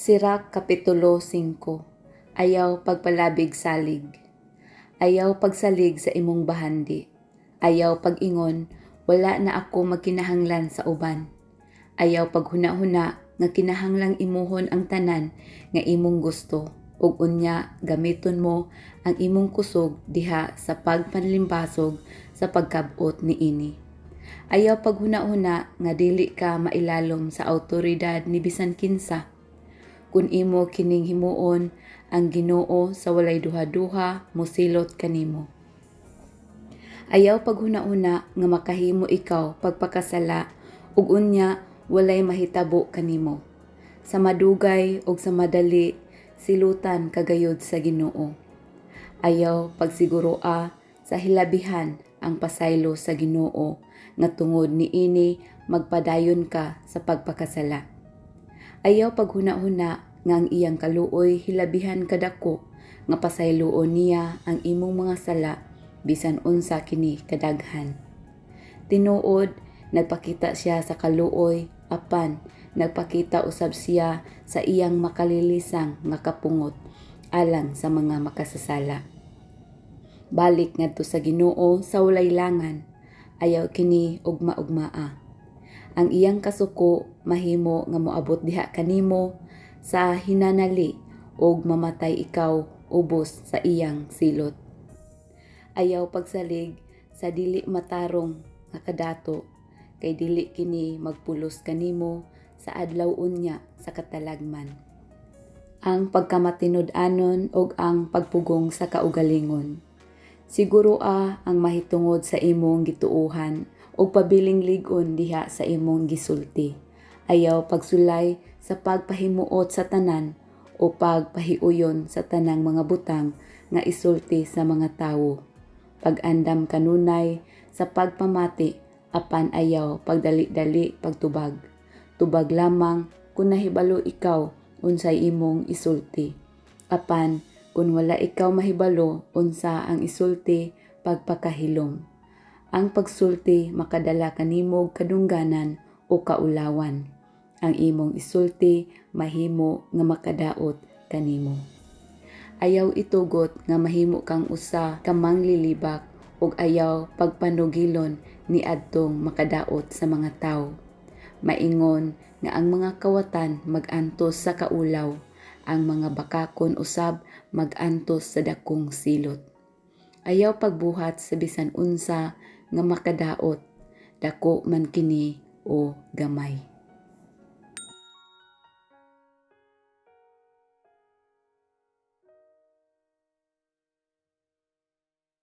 Sirach Kapitulo 5. Ayaw pagpalabig salig. Ayaw pagsalig sa imong bahandi. Ayaw pag-ingon, "Wala na ako magkinahanglan sa uban." Ayaw paghuna-huna nga kinahanglang imuhon ang tanan nga imong gusto ug unya gamiton mo ang imong kusog diha sa pagpanlimbasog sa pagkab-ot niini. Ayaw paghuna-huna nga dili ka mailalom sa awtoridad ni bisan kinsa. Kun imo kining himuon, ang Ginoo sa walay duha-duha mosilot kanimo. Ayaw paghuna-huna nga makahimo ikaw pagpakasala ug unya walay mahitabo kanimo. Sa madugay ug sa madali, silutan ka gayud sa Ginoo. Ayaw pagsiguroa sa hilabihan ang pasaylo sa Ginoo nga tungod niini magpadayon ka sa pagpakasala. Ayaw paghuna-huna nga ang iyang kaluoy hilabihan kadako nga pasayloon niya ang imong mga sala bisan unsa kini kadaghan. Tinuod, nagpakita siya sa kaluoy, apan nagpakita usab siya sa iyang makalilisang nga kapungot alang sa mga makasasala. Balik ngadto sa Ginoo sa walay langan, ayaw kini ugma-ugmaa. Ang iyang kasuko mahimo nga moabot diha kanimo sa hinanali ug mamatay ikaw ubos sa iyang silot. Ayaw pagsalig sa dili matarong nga kadato kay dili kini magpulos kanimo sa adlaw unya sa katalagman. Ang pagkamatinud-anon ug ang pagpugong sa kaugalingon. Siguroa ang mahitungod sa imong gituohan ug pabiling lig-on diha sa imong gisulti. Ayaw pagsulay sa pagpahimuot sa tanan o pagpahiuyon sa tanang mga butang nga isulti sa mga tawo. Pag-andam kanunay sa pagpamati, apan ayaw pagdali-dali pagtubag. Tubag lamang kung nahibalo ikaw unsay imong isulti. Apan kung wala ikaw mahibalo unsa ang isulti, pagpakahilom. Ang pagsulti makadala kanimog kadungganan o kaulawan. Ang imong isulti mahimo nga makadaot kanimo. Ayaw itugot nga mahimo kang usa ka manglilibak ug ayaw pagpanugilon niadtong makadaot sa mga tawo. Maingon nga ang mga kawatan mag-antos sa kaulaw, ang mga bakakon usab mag-antos sa dakong silot. Ayaw pagbuhat sa bisan unsa nga makadaot, dako man kini o gamay.